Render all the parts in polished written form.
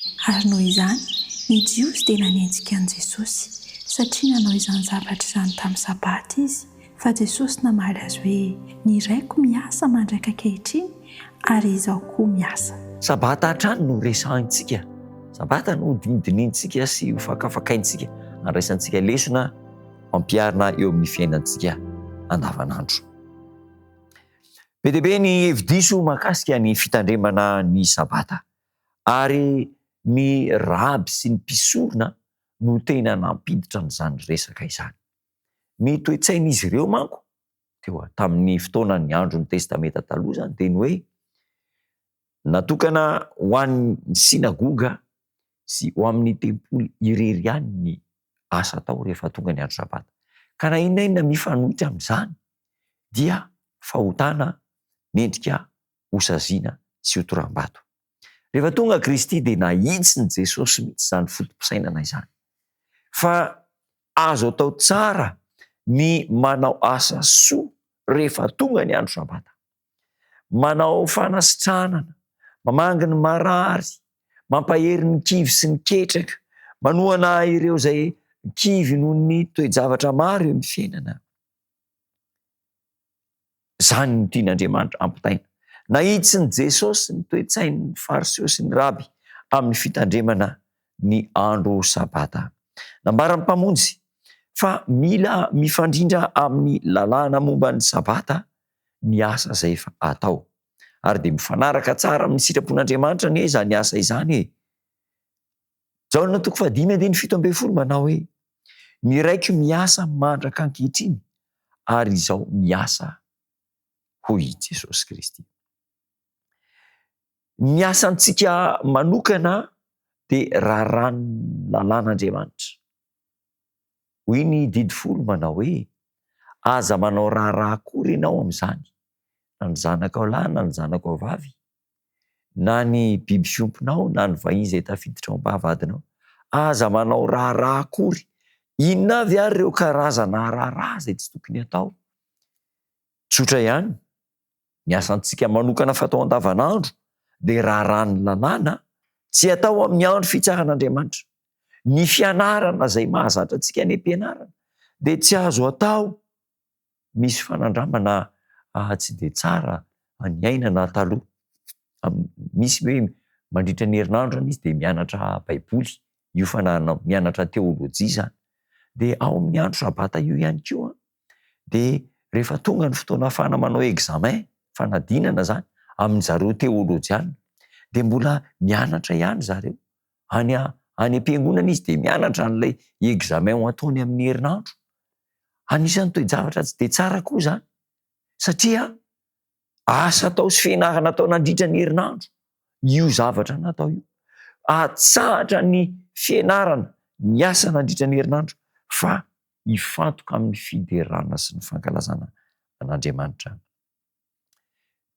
Ary noho izany, ny Jiosy dia nanenjika an'i Jesosy, satria nanao izany zavatra izany tamin'ny Sabata izy. Fa Jesosy namaly azy hoe, Ny Raiko miasa mandraka ankehitriny, ary Izaho koa miasa. Sabata hatrany no resahintsika, Sabata no hodinidinintsika sy hofakafakaintsika, handraisantsika lesona hampiharina eo amin'ny fiainantsika andavanandro. Be dia be ny hevi-diso mahakasika ny fitandremana ny Sabata. Ary ny raby sy ny mpisorona no tena nampiditra an'izany resaka izany. Ny toe-tsain'izy ireo manko, teo tamin'ny fotoanan'ny andron'ny Testamenta Taloha izany, dia ny hoe natokana ho an'ny synagoga sy ho amin'ny tempoly irery ihany ny asa atao rehefa tonga ny andro Sabata. Ka na inona na inona mifanohitra amin'izany dia fahotana mendrika hosaziana sy hotoraham-bato. Rehefa tonga Kristy dia nahitsin'i Jesosy mihitsy izany foto-pisainana izany. Fa azo atao tsara ny manao asa soa rehefa tonga ny andro Sabata. Manao fanasitranana, mamangy ny marary, mampahery ny kivy sy ny ketraka, manohana ireo izay kivy noho ny toe-javatra maro eo amin'ny fiainana. Izany no tian'Andriamanitra hampitaina. Nahitsin'i Jesosy ny toe-tsain'ny Fariseo sy ny Raby amin'ny fitandremana ny andro Sabata. Nambaran'ny Mpamonjy fa mila mifandrindra amin'ny lalàna momba ny Sabata ny asa izay efa atao. Ary dia mifanaraka tsara amin'ny sitrapon'Andriamanitra anie izany asa izany e! Jaona toko fahadimy andininy 17 manao hoe, Ny Raiko miasa mandraka ankehitriny, ary Izaho miasa, hoy i Jesosy Kristy. Ny asantsika manokana dia raràn'ny lalàn'Andriamanitra. Hoy ny didy folo manao hoe, Aza manao raharaha akory ianao amin'izany, na ny zanakao lahy na ny zanakao vavy, na ny biby fiompinao na ny vahiny izay tafiditra ao am-bavahadinao. Aza manao raharaha akory. Inona avy ary ireo karazana raharaha izay tsy tokony hatao? Tsotra ihany, ny asantsika manokana fatao andavanandro dia raharahan'ny lalàna tsy atao amin'ny andro fitsaran'Andriamanitra. Ny fianarana izay mahazatra antsika any am-pianarana dia tsy azo atao misy fanandramana tsy dia tsara niainana taloha. Misy hoe mandritra ny herinandro zany izy dia mianatra baiboly, io fananana mianatra teolojia zany. Dia ao amin'ny andro sabata io ihany koa dia rehefa tonga ny fotoana ahafahana manao examen, fanadinana zany amin-dry zareo teolojiana dia mbola mianatra ihany zareo. Any any am-piangonana izy dia mianatra an'ilay examen ho ataony amin'ny herinandro. Anisan'ny toe-javatra tsy dia tsara koa izany satria asa atao sy fianarana atao nandritra ny herinandro io zavatra natao io. Atsahatra ny fianarana, ny asa nandritra ny herinandro fa hifantoka amin'ny fiderana sy ny fankalazana an'Andriamanitra.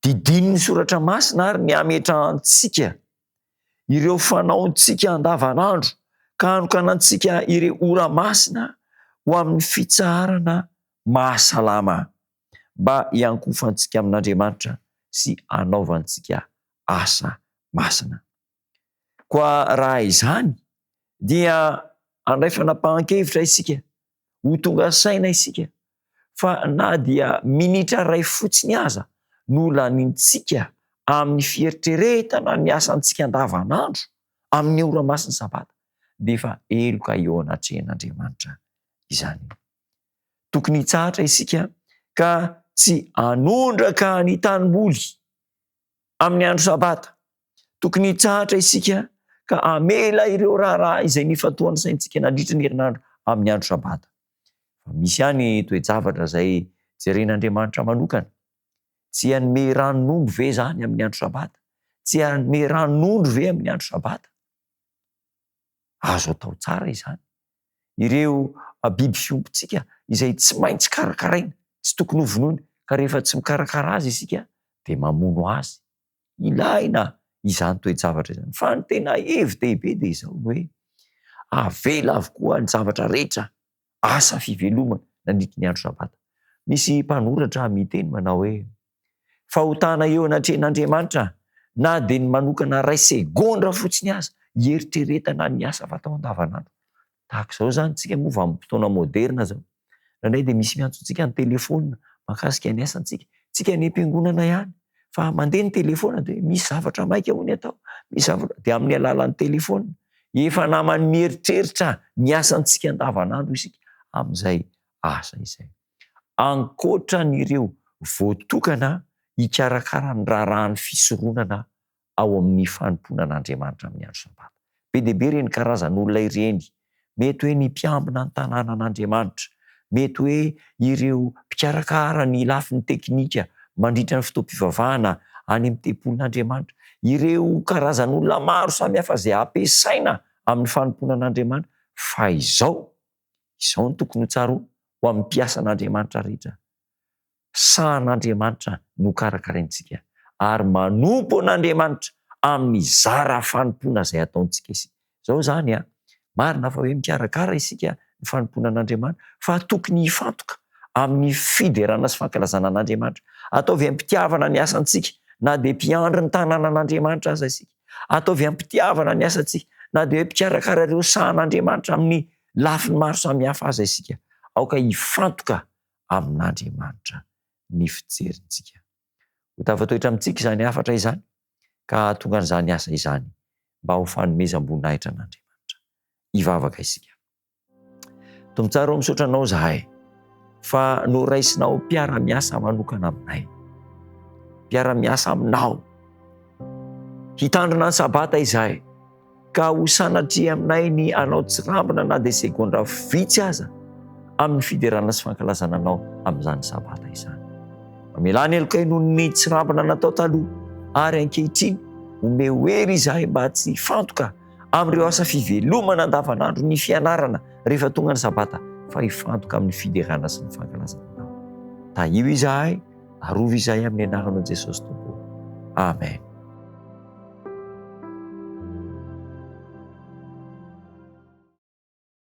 Didinin'ny Soratra Masina ary ny hametrahantsika ireo fanaontsika andavanandro ka hanokanantsika ireo ora masina ho amin'ny fitsaharana mahasalama mba hiankofantsika amin'Andriamanitra sy hanaovantsika asa masina. Koa raha izany dia handray fanapahan-kevitra isika, ho tonga saina isika fa na dia minitra iray fotsiny aza no lanintsika amin'ny fieritreretana ny asantsika andavanandro amin'ny ora masin'ny Sabata dia efa heloka eo anatrehan'Andriamanitra izany. Tokony hitsahatra isika ka tsy hanondraka ny tanimboly amin'ny andro Sabata. Tokony hitsahatra isika ka hamela ireo raharaha izay nifantohan'ny saintsika nandritra ny herinandro amin'ny andro Sabata. Fa misy ihany toe-javatra izay jeren'Andriamanitra manokana. Tsy hanome ranon'omby ve izany amin'ny andro Sabata? Tsy hanome ranon'ondry ve amin'ny andro Sabata? Azo atao tsara izany. Ireo biby fiompintsika izay tsy maintsy karakaraina, tsy tokony hovonoina, ka rehefa tsy mikarakara azy isika dia mamono azy. Ilaina izany toe-javatra izany. Fa ny tena hevi-dehibe dia izao ny hoe, avela avokoa ny zavatra rehetra, asa fivelomana nandritry ny andro sabata. Misy mpanoratra miteny manao hoe, fahotana eo anatrehan'Andriamanitra na dia ny manokana iray segondra fotsiny aza. hieritreretana ny asa fatao andavanandro. Tahaka izao izany tsika moa vanim-potoana moderina izao. Indraindray dia misy miantso antsika an-telefaonina mahakasika ny asantsika. Tsika any am-piangonana ihany fa mandeha ny telefaonina dia hoe misy zavatra maika hono atao, misy zavatra dia amin'ny alalan'ny telefaonina. Efa naman'ny mieritreritra ny asantsika andavanandro isika amin'izay asa izay. Ankoatra an'ireo voatokana hikarakara ny raharahan'ny fisoronana ao amin'ny fanompoana an'Andriamanitra amin'ny andro Sabata. Be dia be ireny karazan'olona ireny. Mety hoe ny mpiambina ny tanànan'Andriamanitra, mety hoe ireo mpikarakara ny lafiny teknika mandritra ny fotoam-pivavahana any amin'ny tempolin'Andriamanitra, ireo karazan'olona maro samihafa izay ampiasaina amin'ny fanompoana an'Andriamanitra. Fa izao, izao no tokony hotsaroana ho amin'ny mpiasan'Andriamanitra rehetra, sahan'Andriamanitra no karakaraintsika ary manompo an'Andriamanitra amin'ny zara fanompoana izay ataontsika isika. Izao izany an, marina fa hoe mikarakara isika ny fanompoana an'Andriamanitra fa tokony hifantoka amin'ny fiderana sy fankalazana an'Andriamanitra. Ataovy am-pitiavana ny asantsika na dia mpiandry ny tanànan'Andriamanitra aza isika. Ataovy am-pitiavana ny asantsika na dia hoe mpikarakara ireo sahan'Andriamanitra amin'ny lafiny maro samihafa aza isika. Aoka hifantoka amin'Andriamanitra ny fijerintsika. Ho tafatoetra amintsika izany hafatra izany ka hahatonga an'izany asa izany mba ho fanomezam-boninahitra an'Andriamanitra. Hivavaka isika. Tompo tsara ô, misaotra Anao izahay fa noraisinao mpiara-miasa manokana aminay. Mpiara-miasa aminao. Hitandrina ny Sabata izahay. Ka ho sanatria aminay ny hanao tsirambina na dia segondra vitsy aza amin'ny fiderana sy fankalazana Anao amin'izany Sabata izany. Mamelà ny helokay noho ny tsirambina natao taloha ary ankehitriny, omeo hery izahay mba tsy hifantoka amin'ireo asa fivelomana andavanandro ny fianarana rehefa tonga ny Sabata fa hifantoka amin'ny fiderana sy ny fankalazana Anao. Tahio izahay, arovy izahay amin'ny anaranao Jesosy Tompo. Amen.